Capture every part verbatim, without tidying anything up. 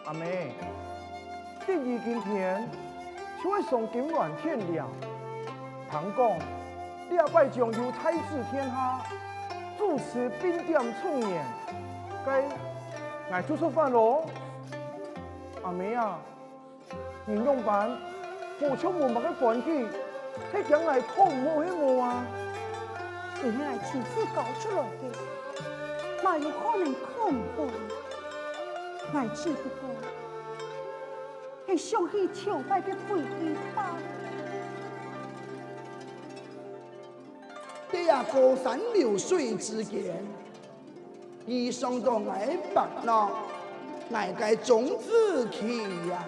阿姆，第二今天就愛上金鑾殿了。聽講，這擺將有太子殿下主持殯典重言，該𠊎就出發囉。阿姆啊， 你仰般？好像無麼个歡喜，係驚𠊎看毋好係無啊？佢係𠊎親自教出來个，哪有可能看毋好？𠊎只不過係想起頭擺个規矩罷了。對呀，高山流水之間， 佢上到𠊎腹囊，𠊎个種子去呀！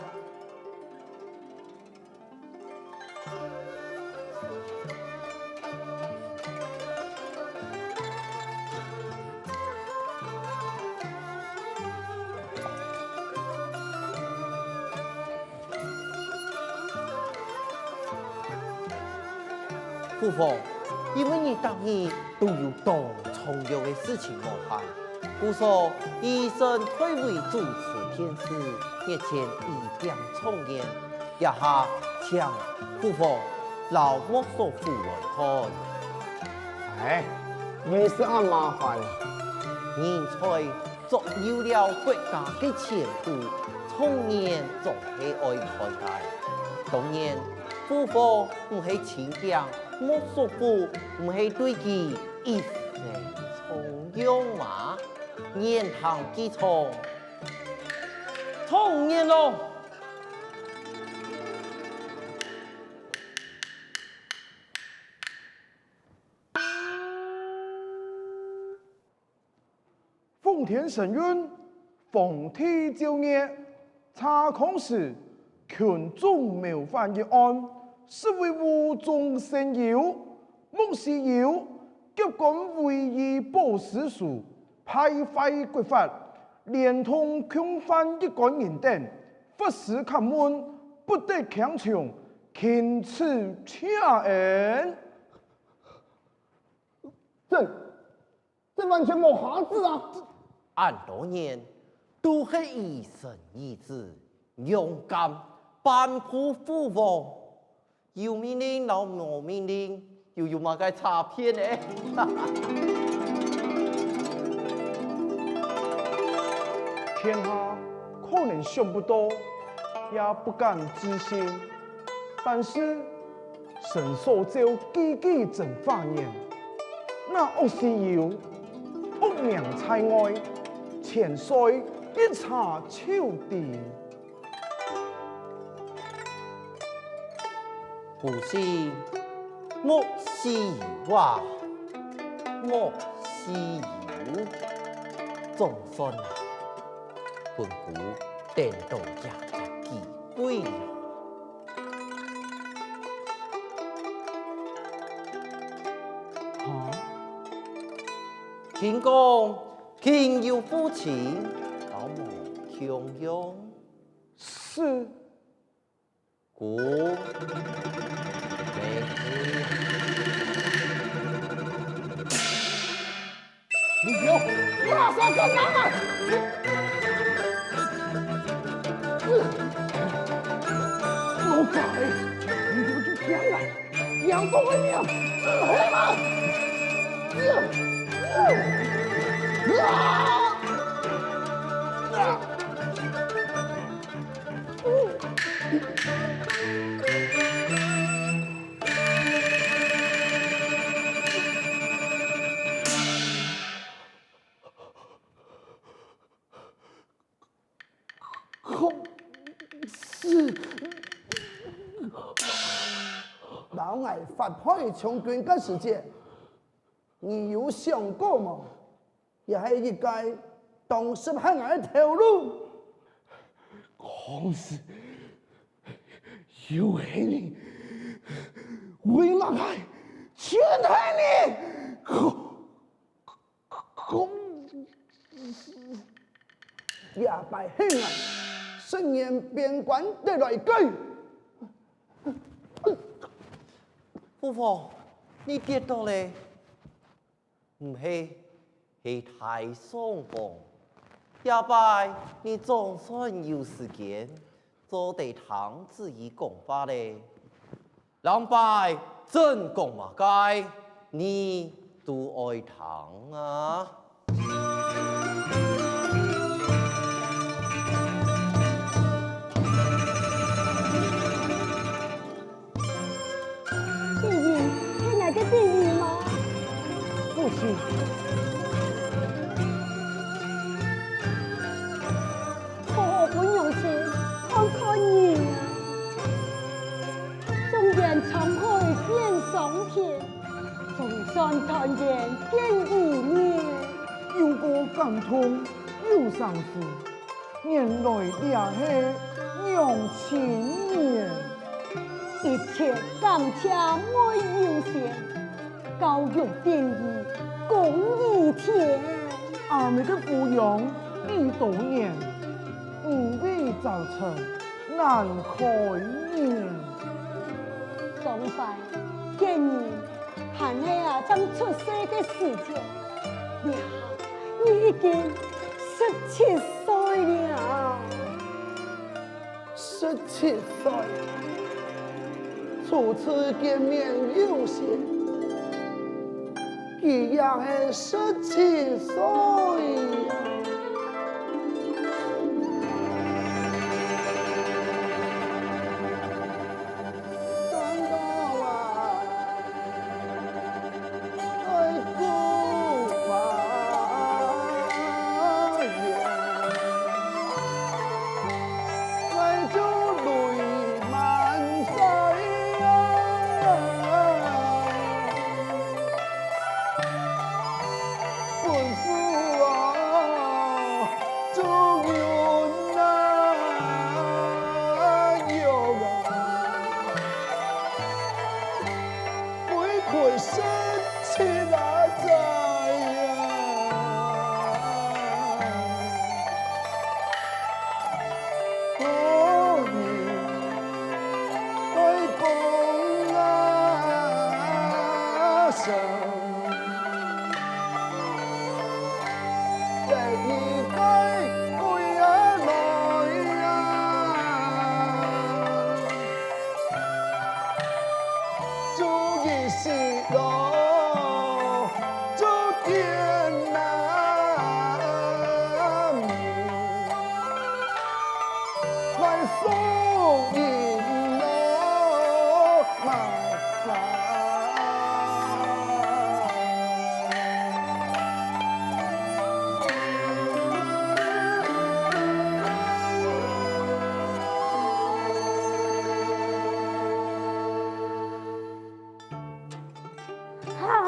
父王，因為你逐日都有當重要个事情無閒， 故所，醫生代為主持殯事，日前已點重言，這下請父王摎莫叔父來看。哎，又係恁麻煩。人才左右了國家个前途，重言總係愛看个。當然，父王毋係親驚，莫叔父毋係對佢一生重用嗎？ 言聽計從，重言囉！奉天承運，皇帝詔曰： 查康時，群眾謀反一案，實為無中生有，莫須有，革官唯義保私書，敗壞國法，連同共犯一干人等，發誓叩問，不得輕從，勤賜謝恩。朕 這完全無下子啊！恁多年，都係一生一世，勇敢，頒布父王。有命令摎無命令，又有麼个差別呢？天下可能想不到，也不敢置信，但是 神所造句句真華言，若惡須有，惡名在外，千歲一查就知。古時莫須有啊，莫須有，總算啊，本古等到這隻機會了。 哈？聽講，勤有負情，摎無共樣。是。故，你阳光的命，黑马！空是。老外發配從軍个時節，你有想過無？這係一個當適合𠊎个頭路。空是，又係你，為麼个全係你？空 公子，這擺係𠊎，十年邊關得來个。父王，你跌倒了，毋係，係大傷風。這擺你總算有時間，做得聽子義講話了。 兩擺真講麼个，你都愛聽啊！弟弟，係𠊎个弟弟嗎？不是。好好分娘親看看你啊！ 中間滄海變桑田，總算團圓見一面。有過感動，有傷心，原來這係娘親緣。一切感謝愛優先，教育典義功於天。阿姆个撫養已多年，無為造成 難開眼。上擺，見你還係啊正出世个時節，這下你已經十七歲了。十七歲，初次見面有些， 佢也係十七歲啊！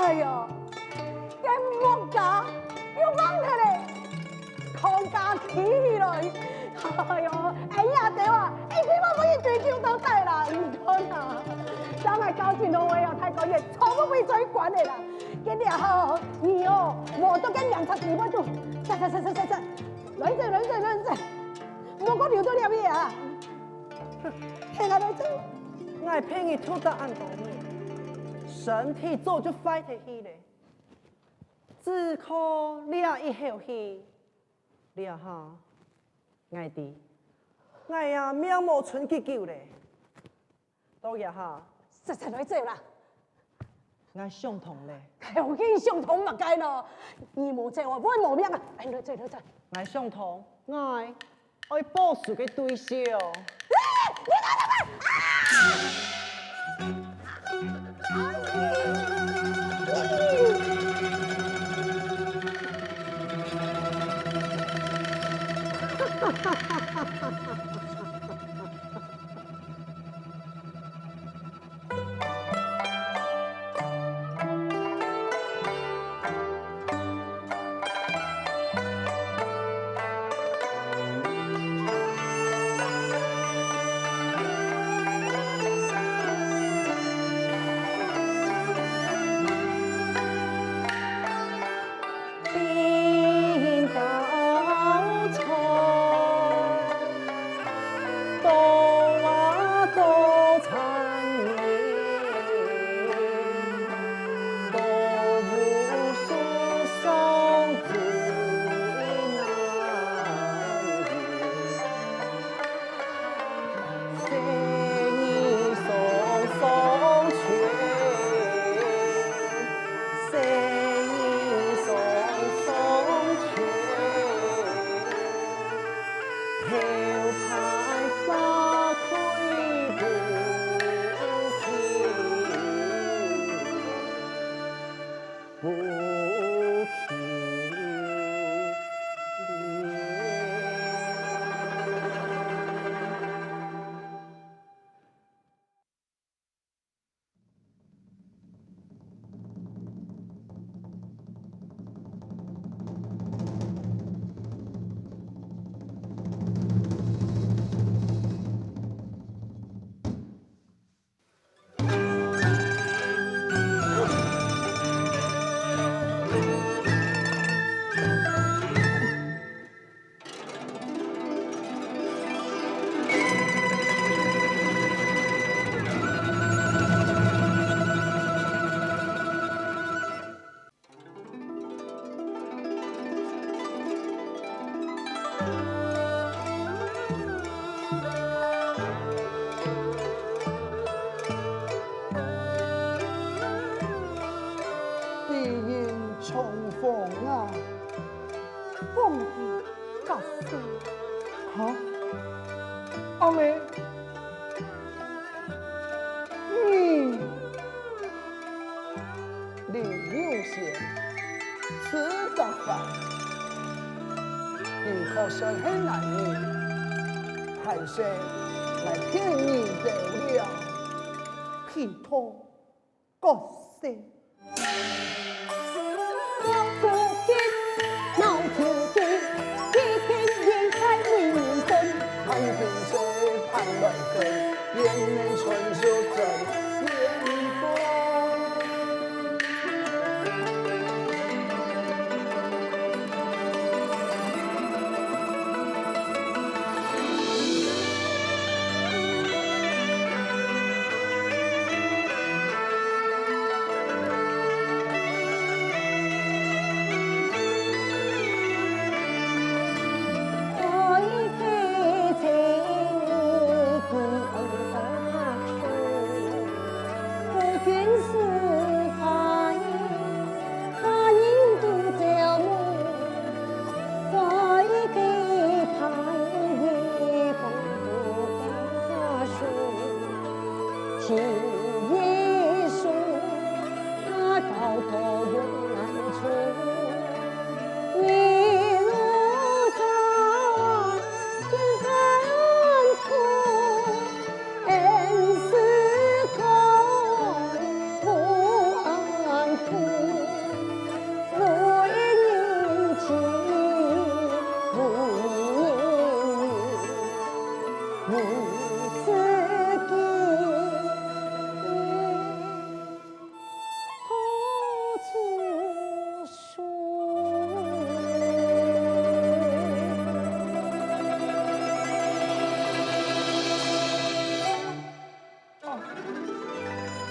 哎喲，該木架又忘忒咧，扛架起來。哎喲，哎呀，對啊，一定要分佢追究到底啦，毋通啊！將來交警都會有太官員，全部被追關的啦。今日吼，你哦，無到該兩隻地方就，嗖嗖嗖嗖嗖嗖，來者來者來者，莫過留到這位啊！ 哼，聽下來做。𠊎陪你讀到恁多年，身體早就壞忒去咧，只靠這一口氣，這下，𠊎知，𠊎也命無伸幾久咧。到這下，煞煞來走啦！ ，𠊎想通咧。哎喲，你想通麼个咯？你無走啊，會無命啊！哎，來，走，來，走。𠊎想通，𠊎愛報仇个對象。低音唱風啊！放屁！ 角色。哈？阿姆，你，林有仙，自家番，你確實係男人，還係來騙你兜了，皮套角色。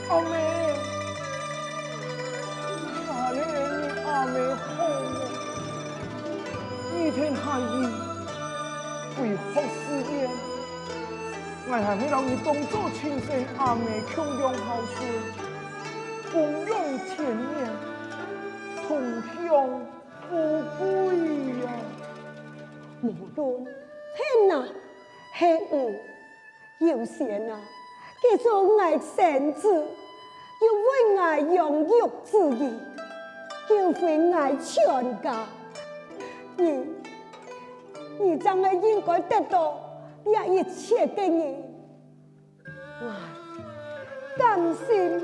阿姆，阿姆，阿姆好無？你聽下去，為學師爺，𠊎還係摎你當做親生阿姆共樣孝順，奉養富貴呀！無論天啊，係你，有仙啊，佢做𠊎仙子，又為𠊎養育子女，救回𠊎全家。你，你正係應該得到這一切个人。 𠊎甘心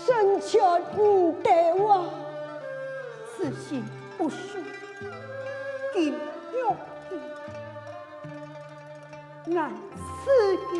成全你兜啊！此心不輸金玉器，難辭去。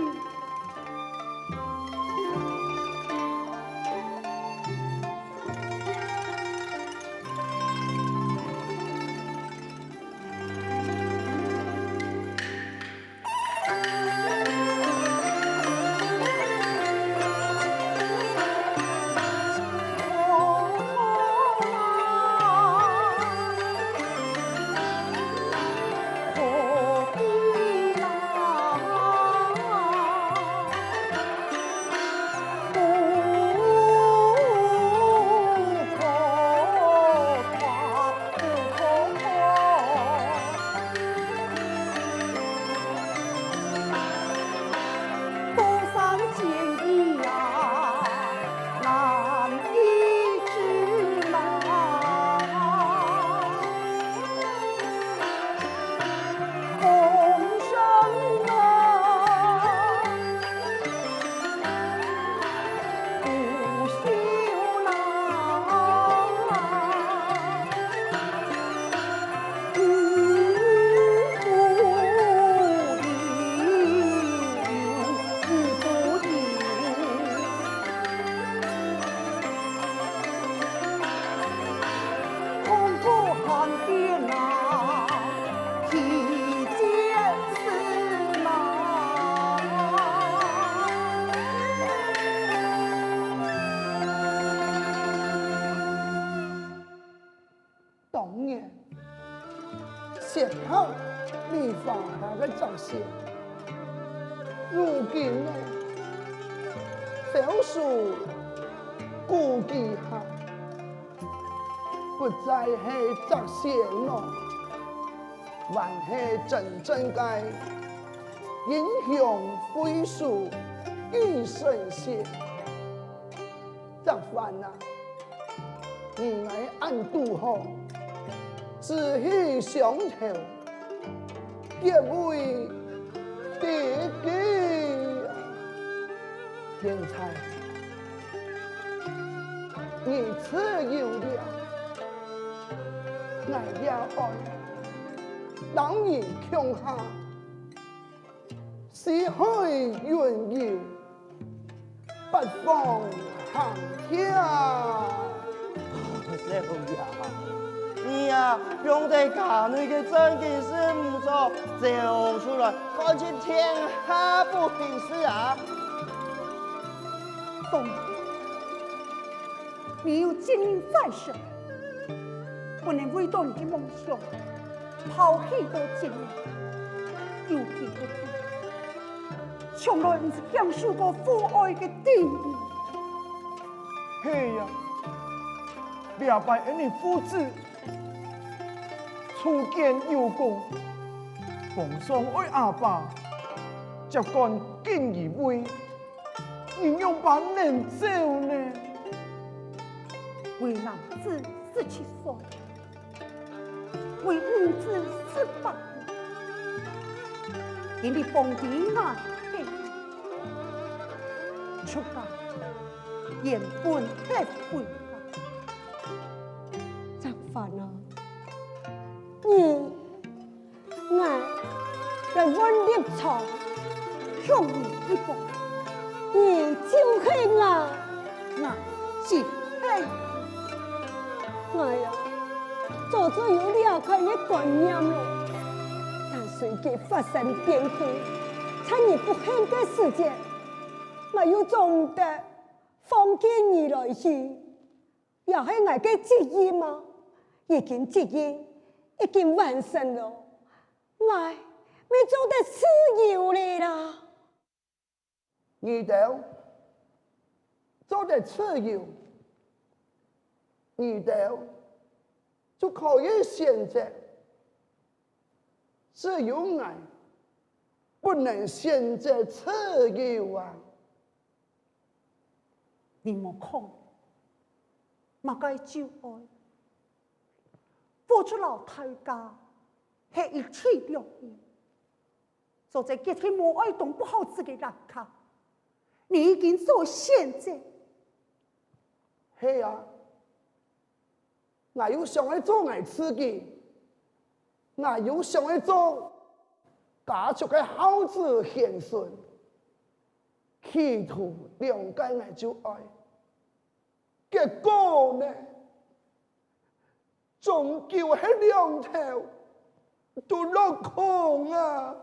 當然，雪白梨花下个謫仙，如今呢，銷聲匿跡下，不再係謫仙囉，還係真正个英雄會使一身血。謫仙啊！ 你𠊎恁堵好，志趣相投，結為知己啊！現在你自由了，𠊎也愛摎你共下四海雲遊， 八方行客。少爺，你啊，放在家內个正經事毋做，走出來，看盡天下不平事啊！ 你有今日在身，不能為著你个夢想，拋棄到今日，有幾多人從來毋曾享受過父愛个定義。係啊，這擺恩俚父子初見有功，皇上愛阿爸，接管錦衣衛， 你仰般能走呢？為男子十七歲，為女子十八歲，今日放低𠊎个出家，原本係違法。張凡啊，你 𠊎來換立場，向你一步，你就係𠊎，𠊎就係你。𠊎啊，早就有這款个觀念了，但隨佢發生變故，在你不幸个時節，𠊎又做毋得放棄你來去。 也係𠊎个責任啊！已經責任，已經完成了，𠊎乜做得自由了啦！你兜做得自由，你兜都可以選擇，只有𠊎不能選擇自由啊！你莫講，麼个就愛，付出摎代價係一體兩面。所以決定無愛當不孝子个人家，你已經做選擇。係啊， 𠊎有想愛做𠊎自己，𠊎有想愛做家族个孝子賢孫，企圖諒解𠊎就愛。結果呢，終究係兩頭 都落空啊！